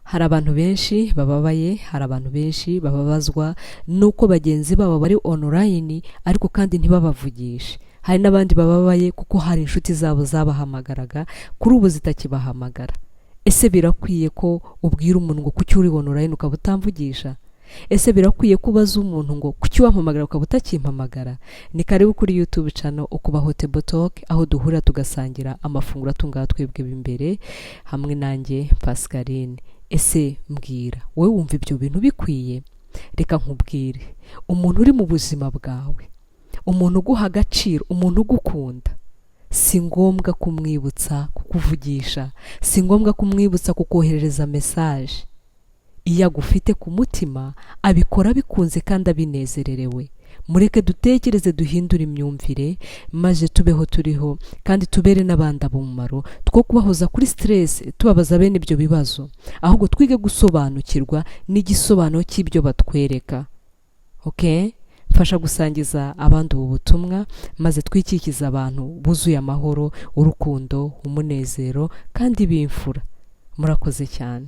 Hari abantu benshi bababaye, hari abantu benshi bababazwa n'uko bagenzi babo bari online ariko kandi ntibabavugishe. Hari n'abandi bababaye kuko hari inshuti zabo zabahamagaraga, kuri ubu zitakibahamagara. Ese birakwiye ko ubwira umuntu ngo kuki uri online ukaba utamvugisha? Ese birakwiye ko ubaza umuntu ngo kuki wampamagara ukaba utakimpamagara? Ni karibu kuri YouTube channel Ukubaho Table Talk, aho duhurira tugasangira amafunguro atunga twebwe b'imbere hamwe nanjye Pascaline. Ese mbwira, wowe wumva ibyo bintu bikwiye? Reka nkubwire, umuntu uri mu buzima bwawe, umuntu uguha agaciro, umuntu ugukunda, si ngombwa kumwibutsa kukuvugisha, si ngombwa kumwibutsa kukoherereza message. Iyo agufite ku mutima abikora bikunze kandi abinezererewe. Mureke dutekereze, duhindure imyumvire, maze tubeho turiho kandi tubere n'abandi abumumaro, two kubahoza kuri stress tubabaza bene ibyo bibazo, ahubwo twige gusobanukirwa n'igisobanuro cy'ibyo batwereka. Okay, mfasha gusangiza abandi ubu butumwa, maze twikikize abantu buzuye amahoro, urukundo, umunezero kandi b'imfura. Murakoze cyane.